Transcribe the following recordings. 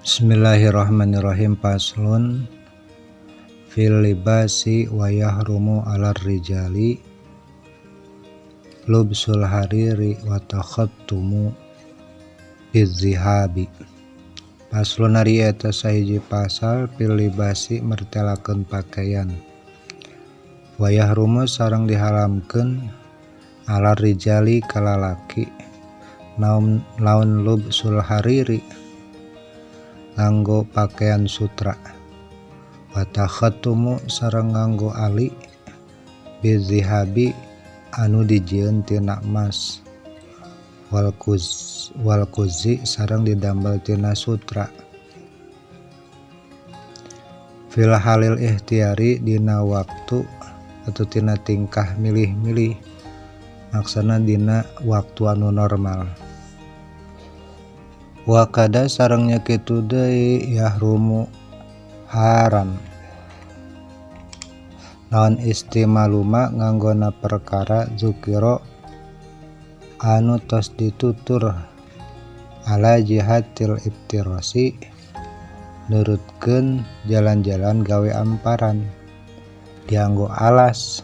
Bismillahirrahmanirrahim. Faslun fil libasi wa yahrumu 'alar rijali lubsul hariri wa takhattumu bidzihabi. Faslun ari eta sahiji pasal fil libasi mertelakeun pakaian. Wa yahrumu sareng diharamkeun 'alar rijali ka lalaki naon laun lubsul hariri nganggo pakaian sutra wa takhattumu sareng nganggo ali bidzihabi anu dijieun tina emas wal kuzi sareng didamel tina sutra fil halil ikhtiari dina waktu atau tina tingkah milih-milih maksana dina waktu anu normal. Wa kada sareng nya kitu deui yahrumu haram naon istimaluma nganggona perkara zukira anu tos ditutur ala jihatil iftirasi nurutkeun jalan-jalan gawe amparan dianggo alas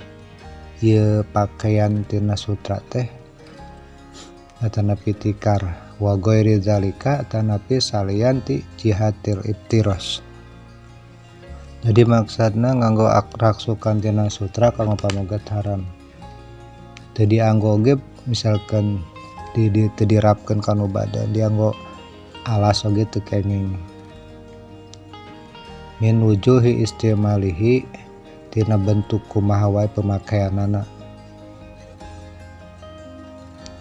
ieu pakaian tina sutra teh atanapi tikar wa ghairi zalika atanapi salian ti jihatil iftiros. Jadi maksudna nganggo raksukan tina sutra kanggo pamegat haram. Teu dianggo oge misalkan teu dirapkeun kana badan dianggo alas oge teu kenging. Min wujuhi istimalihi tina bentuk kumaha wae pemakaianana.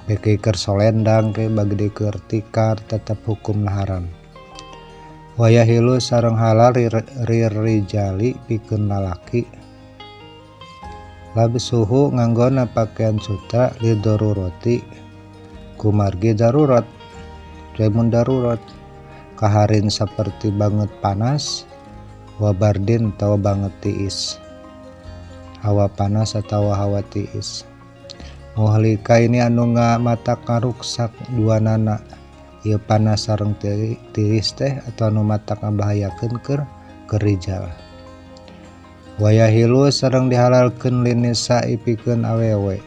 Beki keur solendang ke bagi keur tikar tetep hukumna haram. Wayahilu sareng halal rirrijali pikeun lalaki labsuhu nganggona pakaian sutra lidorurati kumargi darurat lamun darurat kaharin seperti banget panas wabardin atawa banget tiis hawa panas atawa hawa tiis muhlika ini anu ngamata karuksak dua nana ieu panas sareng tiris teh atau anu matak ngabahayakeun keur rijal. Wayahilu sareng dihalalkeun linisa pikeun awewe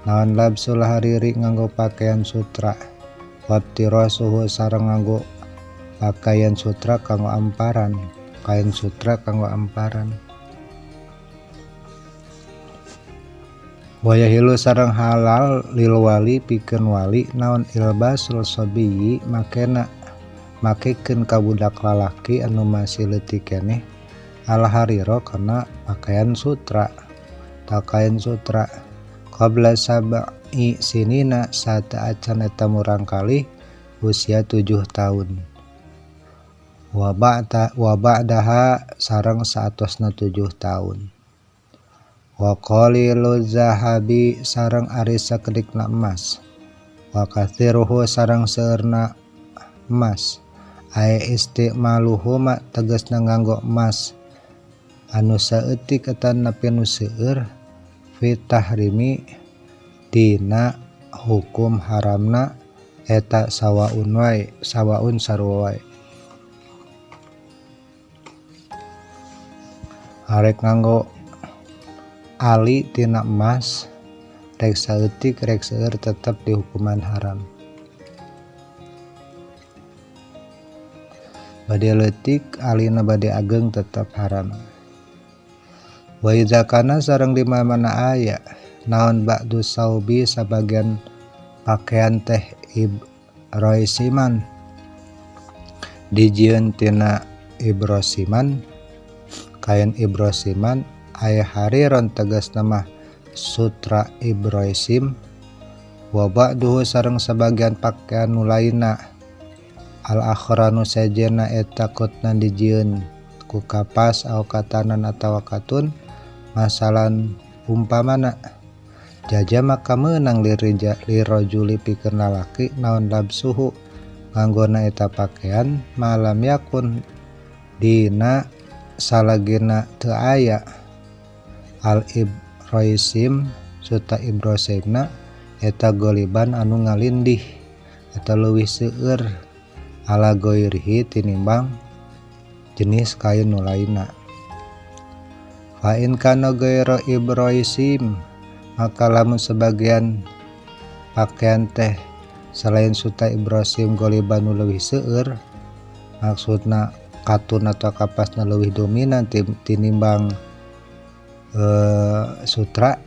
naon labsul hariri nganggo pakaian sutra wabtirasuhu sareng nganggo pakaian sutra kanggo amparan kain sutra kanggo amparan. Wayahilu sareng halal lil wali pikeun wali naon ilbasul sabiyyi makena makekeun ka budak lalaki anu masih leutik keneh al harira kana pakaian sutra pakaian sutra qabla sab'i sinina saat acan eta murangkalih usia 7 tahun wa ba'daha sareng saatosna 7 tahun. Wa qalilu zahabi sareng ari sakedikna emas wa katsiruhu sareng seueurna emas ae istimaluhu ma tegasna nganggo emas anu saeutik eta nepi nu seueur fi tahrimi dina hukum haramna eta sawaun wae sawaun sarua wae arek nganggo ali tina emas rek saeutik rek seueur tetep dihukuman haram. Bade leutik alina bade ageng tetep haram. Wa idza kana sareng di mana aya naon ba'du saubi sabagian pakaian teh ibroisiman dijieun tina ibrosiman kain ibrosiman aya hariron tegas nama sutra ibroisim wa ba'duhu sareng sebagian pakaian nu lainna al akhranu sajena eta kutna dijieun ku kapas au katanan atawa katun masalan umpamana jaja maka meunang lirajuli pikeun lalaki naon labsuhu nganggona eta pakaian malam yakun dina salagina teu aya al ibroisim suta ibrosimna eta goliban anu ngalindih atau leuwih seueur Ala ghairihi tinimbang jenis kain nu lainna. Fa in kana ghairu ibraisim, maka lamun sebagian pakaian teh selain sutra ibraisim goliban nu leuwih seueur, maksudna katun atau kapasna leuwih dominan tinimbang sutra,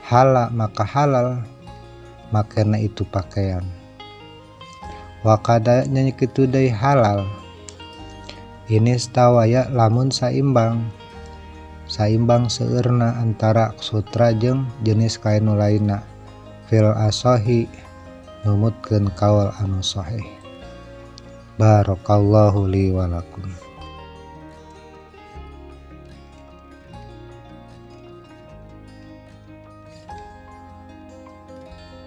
halal, maka halal makana itu pakaian. Wakada nyanyi kitu deui halal ini stawaya lamun saimbang, saimbang seueurna antara sutra jeung jenis kain nu lainna, fil asohi numutkeun kaul anu sahih. Barakallahu li wa lakum.